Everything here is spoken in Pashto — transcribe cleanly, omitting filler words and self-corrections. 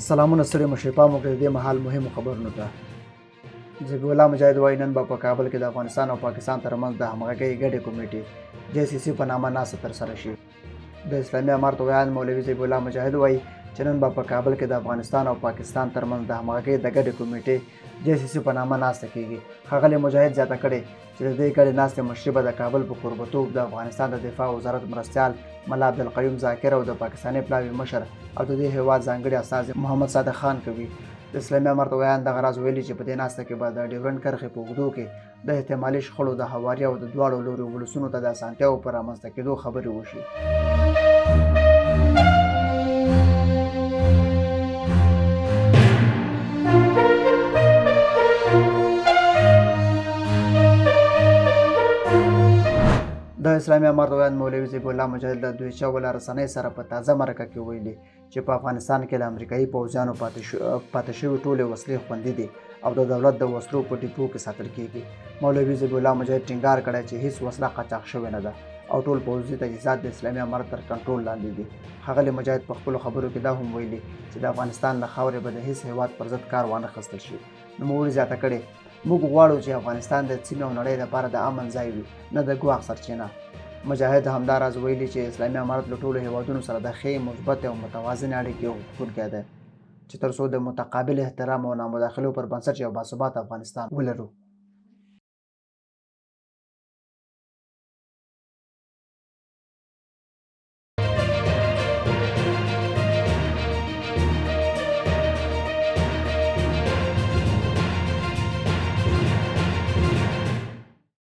سلامونه، ستړي مشي. پام وکړئ د دې مهال مهمو خبرونو ته. ذبیح الله مجاهد وايي، نن به په کابل کې د افغانستان او پاکستان ترمنځ د همغږۍ ګډې کمیټې جې سي سي په نامه ناسته ترسره شي. د اسلامي امارت ویاند مولوي ذبیح الله مجاهد وايي چې نن به په کابل کې د افغانستان او پاکستان ترمنځ د همغږۍ د ګډې کمیټې جې سي سي په نامه ناسته کیږي. ښاغلي مجاهد زیاته کړې چې د دې ګډې ناستې مشري به د کابل په کوربتوب د افغانستان د دفاع وزارت مرستیال ملا عبدالقیوم ذاکر او د پاکستاني پلاوي مشر او د دې هېواد ځانګړي استازي محمد صادق خان کوي. د اسلامي امارت ویاند دغه راز ویلي چې په دې ناسته کې به د ډیورنډ کرښې په اوږدو کې د احتمالي شخړو د هواري او د دواړو لوریو ولسونو ته د اسانتیاوو پر رامنځته کېدو خبرې وشي. د اسلامي امارت ویاند مولوي ذبیح الله مجاهد له دویچه وله رسنۍ سره په تازه مرکه کې ویلي چې په افغانستان کې له امریکایي پوځیانو پاتې شوې ټولې وسلې خوندي دي او د دولت د وسلو په ډیپو کې ساتل کیږي. مولوي ذبیح الله مجاهد ټینګار کړی چې هیڅ وسله قاچاق شوې نه ده او ټول پوځي تجهیزات د اسلامي امارت تر کنټرول لاندې دي. ښاغلي مجاهد په خپلو خبرو کې دا هم ویلي چې د افغانستان له خاورې به د هیڅ هیواد پر ضد کار وانه خستل شي. نوموړي زیاته کړې، موږ غواړو چې افغانستان د سیمې او نړۍ لپاره د امن ځای وي، نه د ګواښ سرچینه. مجاهد همداراز ویلي چې اسلامي امارت له ټولو هیوادونو سره د ښې، مثبتې او متوازنې اړیکې غوښتونکی دی چې تر څو د متقابل احترام او نامداخلو پر بنسټ یو باثباته افغانستان ولرو.